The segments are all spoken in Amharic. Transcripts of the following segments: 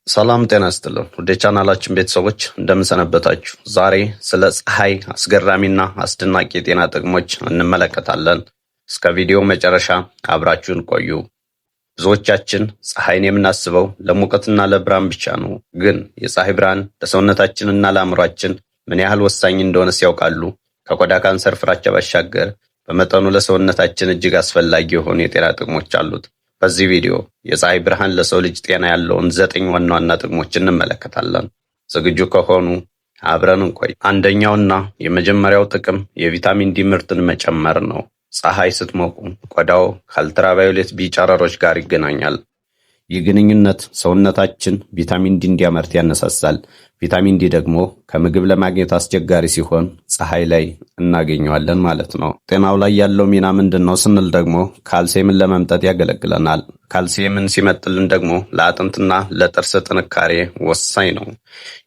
ሰላም ጤና ይስጥልን ወደ ቻናላችን ቤተሰቦች፣ እንደምን ሰነበታችሁ? ዛሬ ስለ ፀሐይ አስገራሚና አስደናቂ የጤና ጥቅሞች እንመለከታለን። እስከ ቪዲዮ መጨረሻ አብራችሁን ቆዩ። ብዙዎቻችን ፀሐይን የምናስበው ለሙቀትና ለብርሃን ብቻ ነው። ግን የፀሐይ ብርሃን ለሰውነታችንና ለአእምሯችን ምን ያህል ወሳኝ እንደሆነ ያውቃሉ? ከቆዳ ካንሰር ፍራቻ ባሻገር በመጠኑ ለሰውነታችን እጅግ አስፈላጊ የሆኑ የጤና ጥቅሞች አሉት። በዚህ ቪዲዮ የፀሐይ ብርሃን ለሰው ልጅ ጤና ያለውን ዘጠኝ ዋና ዋና ጥቅሞች እንመለከታለን። ዝግጁ ከሆኑ አብረን እንቆይ። አንደኛውና የመጀመሪያው ጥቅም የቪታሚን ዲ ምርትን መጨመር ነው። ፀሐይ ስትሞቁ ቆዳው ከ ultraviolet B ጨረሮች ጋር ይገናኛል። ይህ ግንኙነት ሰውነታችን ቪታሚን ዲ እንዲያመርት ያነሳሳል። ቪታሚን ዲ ደግሞ ከምግብ ለማግኘት አስቸጋሪ ሲሆን ፀሐይ ላይ እናገኘዋለን ማለት ነው። ጤናው ላይ ያለው ሚና ምንድን ነው ስንል ደግሞ ካልሲየምን ለመምጠጥ ያገለግለናል። ካልሲየምን ሲመጥልን ደግሞ ለአጥንትና ለጥርስ ጥንካሬ ወሳኝ ነው።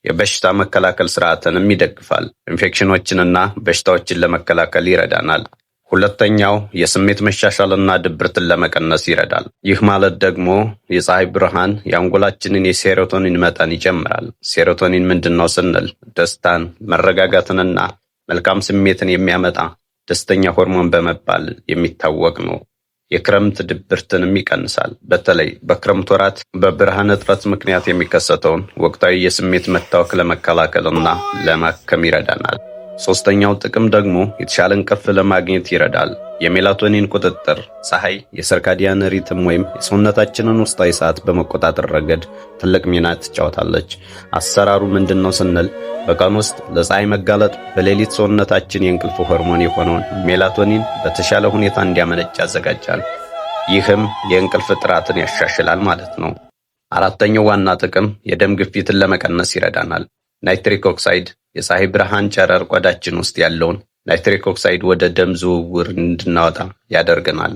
የበሽታ መከላከል ስርዓትንም ይደግፋል። ኢንፌክሽኖችንና በሽታዎችን ለመከላከል ይረዳናል። ሁለተኛው የስሜት መሻሻልና ድብርትን ለመቀነስ ይረዳል። ይህ ማለት ደግሞ የፀሐይ ብርሃን የአንጎላችንን የ serotonin መጠን ይጨምራል። Serotonin ምንድን ነው ስንል ደስታን፣ መረጋጋትንና መልካም ስሜትን የሚያመጣ ደስተኛ ሆርሞን በመባል የሚታወቅ ነው። የክረምት ድብርትንም ይቀንሳል። በተለይ በክረምት ወራት በብርሃን እጥረት ምክንያት የሚከሰተውን ወቅታዊ የስሜት መታወክ ለመከላከልና ለማከም ይረዳናል። ሶስተኛው ጥቅም ደግሞ የተሻለ እንቅልፍ ለማግኘት ይረዳል። የሜላቶኒን ቁጥጥር። ፀሐይ የ circadian rhythm ወይም የሰውነታችንን ውስጣዊ ሰዓት በመቆጣጠር ረገድ ትልቅ ሚና ትጫወታለች። አሰራሩ ምንድን ነው ስንል በቀን ውስጥ ለፀሐይ መጋለጥ በሌሊት ሰውነታችን የእንቅልፍ ሆርሞን የሆነውን ሜላቶኒን በተሻለ ሁኔታ እንዲያመነጭ ያዘጋጃል። ይህም የእንቅልፍ ጥራትን ያሻሽላል ማለት ነው። አራተኛው ዋና ጥቅም የደም ግፊትን ለመቀነስ ይረዳናል። Nitric oxide። የፀሐይ ብርሃን ጨረር ቆዳችን ውስጥ ያለውን nitric oxide ወደ ደም ዝውውር እንድናወጣ ያደርገናል።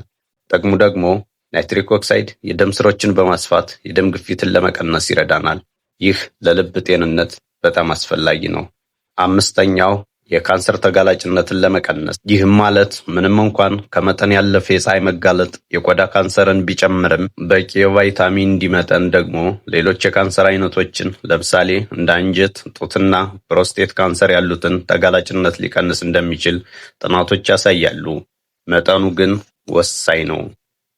ጥቅሙ ደግሞ nitric oxide የደም ስሮችን በማስፋት የደም ግፊትን ለመቀነስ ይረዳናል። ይህ ለልብ ጤንነት በጣም አስፈላጊ ነው። አምስተኛው የካንሰር ተጋላጭነትን ለመቀነስ። ይህም ማለት ምንም እንኳን ከመጠን ያለፈ የፀሐይ መጋለጥ የቆዳ ካንሰርን ቢጨምርም በቂ የቫይታሚን ዲ መጠን ደግሞ ሌሎች የካንሰር አይነቶችን፣ ለምሳሌ እንደ አንጀት፣ ጡትና ፕሮስቴት ካንሰር ያሉትን ተጋላጭነት ሊቀንስ እንደሚችል ጥናቶች ያሳያሉ። መጠኑ ግን ወሳኝ ነው።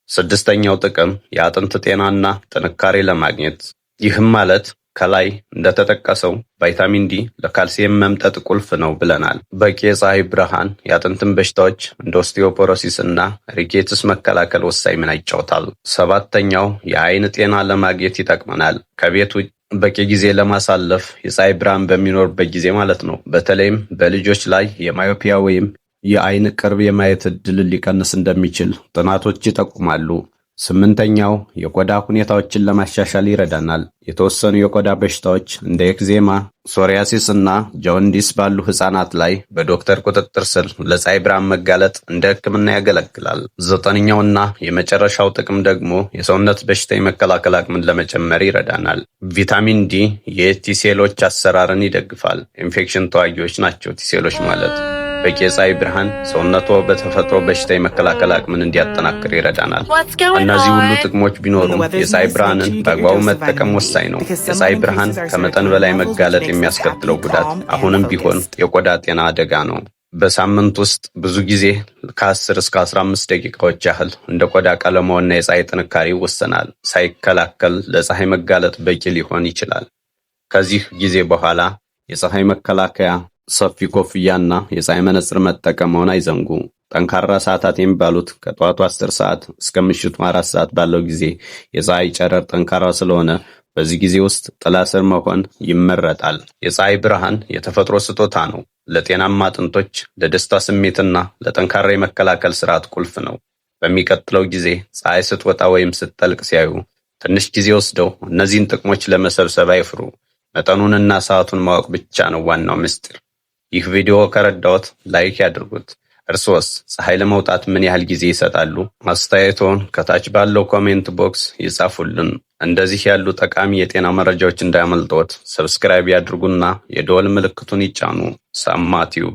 ስድስተኛው ጥቅም የአጥንት ጤናና ጥንካሬ ለማግኘት። ይህም ማለት ከላይ እንደተጠቀሰው ቫይታሚን ዲ ለካልሲየም መምጠጥ ቁልፍ ነው ብለናል። በቂ የፀሐይ ብርሃን የአጥንትን በሽታዎች እንደ osteoporosis እና rickets መከላከል ወሳኝ ሚና ይጫወታል። ሰባተኛው የአይን ጤና ለማግኘት ይጠቅመናል። ከቤት ውጭ በቂ ጊዜ ለማሳለፍ የፀሐይ ብርሃን በሚኖርበት ጊዜ ማለት ነው። በተለይም በልጆች ላይ የ myopia ወይም የአይን ቅርብ የማየት እድል ሊቀንስ እንደሚችል ጥናቶች ይጠቁማሉ። ስምንተኛው የቆዳ ሁኔታዎችን ለማሻሻል ይረዳናል። የተወሰኑ የቆዳ በሽታዎች እንደ eczema፣ psoriasis እና jaundice ባሉ ህጻናት ላይ በዶክተር ቁጥጥር ስር ለፀሐይ ብርሃን መጋለጥ እንደ ሕክምና ያገለግላል። ዘጠነኛውና የመጨረሻው ጥቅም ደግሞ የሰውነት በሽታ የመከላከል አቅምን ለመጨመር ይረዳናል። ቪታሚን ዲ የ T ሴሎች አሰራርን ይደግፋል። ኢንፌክሽን ተዋጊዎች ናቸው T ሴሎች ማለት። በቂ የፀሐይ ብርሃን ሰውነቶ በተፈጥሮ በሽታ የመከላከል አቅምን እንዲያጠናክር ይረዳናል። እነዚህ ሁሉ ጥቅሞች ቢኖሩም የፀሐይ ብርሃንን በአግባቡ መጠቀም ወሳኝ ነው። የፀሐይ ብርሃን ከመጠን በላይ መጋለጥ የሚያስከትለው ጉዳት አሁንም ቢሆን የቆዳ ጤና አደጋ ነው። በሳምንት ውስጥ ብዙ ጊዜ ከ10 እስከ 15 ደቂቃዎች ያህል፣ እንደ ቆዳ ቀለሞና የፀሐይ ጥንካሬ ይወሰናል፣ ሳይከላከል ለፀሐይ መጋለጥ በቂ ሊሆን ይችላል። ከዚህ ጊዜ በኋላ የፀሐይ መከላከያ፣ ሰፊ ኮፍያና የፀሐይ መነጽር መጠቀምዎን አይዘንጉ። ጠንካራ ሰዓታት የሚባሉት ከጠዋቱ 10 ሰዓት እስከ ምሽቱ 4 ሰዓት ባለው ጊዜ የፀሐይ ጨረር ጠንካራ ስለሆነ በዚህ ጊዜ ውስጥ ጥላ ስር መሆን ይመረጣል። የፀሐይ ብርሃን የተፈጥሮ ስጦታ ነው። ለጤናማ አጥንቶች፣ ለደስታ ስሜትና ለጠንካራ የመከላከል ስርዓት ቁልፍ ነው። በሚቀጥለው ጊዜ ፀሐይ ስትወጣ ወይም ስትጠልቅ ሲያዩ ትንሽ ጊዜ ወስደው እነዚህን ጥቅሞች ለመሰብሰብ አይፍሩ። መጠኑንና ሰዓቱን ማወቅ ብቻ ነው ዋናው ምስጢር። ይህ ቪዲዮ ከረዳዎት like ያድርጉት። እርስዎስ ፀሐይ ለመውጣት ምን ያህል ጊዜ ይሰጣሉ? አስተያየትዎን ከታች ባለው comment box ይጻፉልን። እንደዚህ ያሉ ጠቃሚ የጤና መረጃዎች እንዳያመልጥዎት subscribe ያድርጉና የደወል ምልክቱን ይጫኑ። ሳማ ቲዩብ።